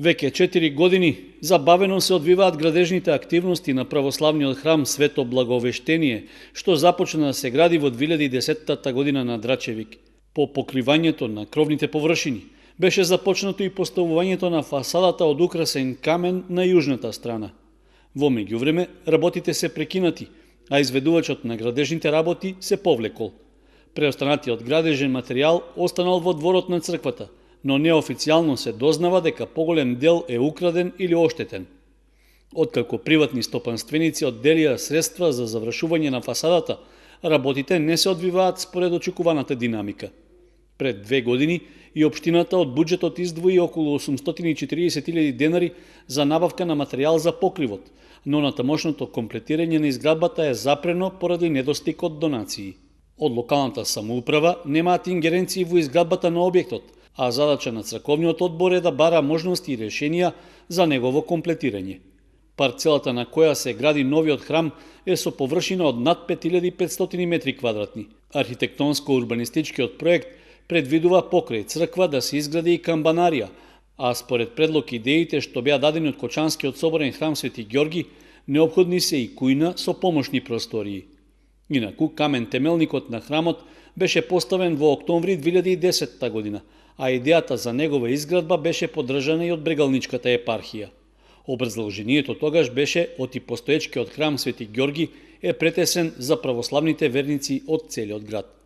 Веќе 4 години забавено се одвиваат градежните активности на православниот храм Свето Благовештение, што започна да се гради во 2010 година на Драчевик. По покривањето на кровните површини беше започнато и поставувањето на фасадата од украсен камен на јужната страна. Во меѓувреме работите се прекинати, а изведувачот на градежните работи се повлекол. Преостанатиот градежен материјал останал во дворот на црквата, но неофицијално се дознава дека поголем дел е украден или оштетен. Откако приватни стопанственици одделија средства за завршување на фасадата, работите не се одвиваат според очекуваната динамика. Пред 2 години и општината од буџетот издвои околу 840.000 денари за набавка на материјал за покривот, но натамошното комплетирање на изградбата е запрено поради недостиг од донации. Од локалната самоуправа немаат ингеренции во изградбата на објектот, а задача на црковниот одбор е да бара можности и решенија за негово комплетирање. Парцелата на која се гради новиот храм е со површина од над 5500 метри квадратни. Архитектонско-урбанистичкиот проект предвидува покрај црква да се изгради и камбанарија, а според предлог идеите што беа дадени од Кочанскиот соборен храм Свети Ѓорги, неопходни се и кујна со помошни простории. Инаку, камен темелникот на храмот беше поставен во октомври 2010 година, а идејата за негова изградба беше поддржана и од Брегалничката епархија. Образложението тогаш беше оти постоечкиот храм Свети Ѓорги е претесен за православните верници од целиот град.